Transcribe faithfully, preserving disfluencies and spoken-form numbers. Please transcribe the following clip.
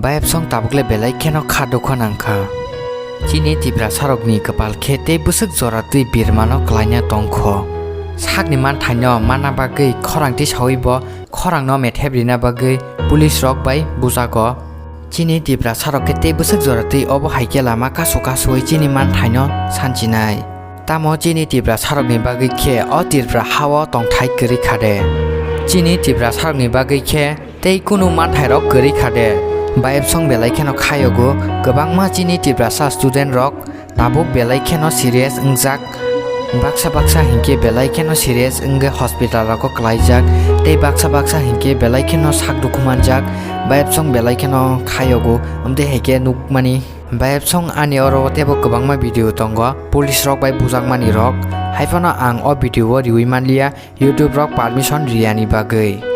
Bayapsong tabukle belai kheno kha dukha nangkha. Chini Tiprasarokni kwpal khe tei bwswk jora twi birmano klaina tongkho. Sakni manthaino manna bagwi khorang tisawi bo khorangno methep rina bagwi police rok bai bujago. Chini Tiprasarok khe tei bwswk jora twi obo hai khe lama kasu kasuwi chini manthaino sanchinai. Tamo chini Tiprasarokni bagwi khe o Tripura hao tongthai kwrwi kha de? Chini Tiprasarokni bagwi khe tei kunu manthairok kwrwi kha de? Bayapsong belai kheno khayogo, kwbangma chini Tiprasa student rok tabuk belai kheno serious wngjak. Baksa baksa hinkhe belai kheno serious wngwi hospital rogo klaijak, tei baksa baksa hinkhe belai kheno sak dukhu manjak. Bayapsong belai kheno khayogo, amtwi hai khe nukmani. Bayapsong ani oro teibo kwbangma video tongo, police rok bai bujakmani rok. Haiphano ang o video o riwi manliya, YouTube rok permission riyani bagwi.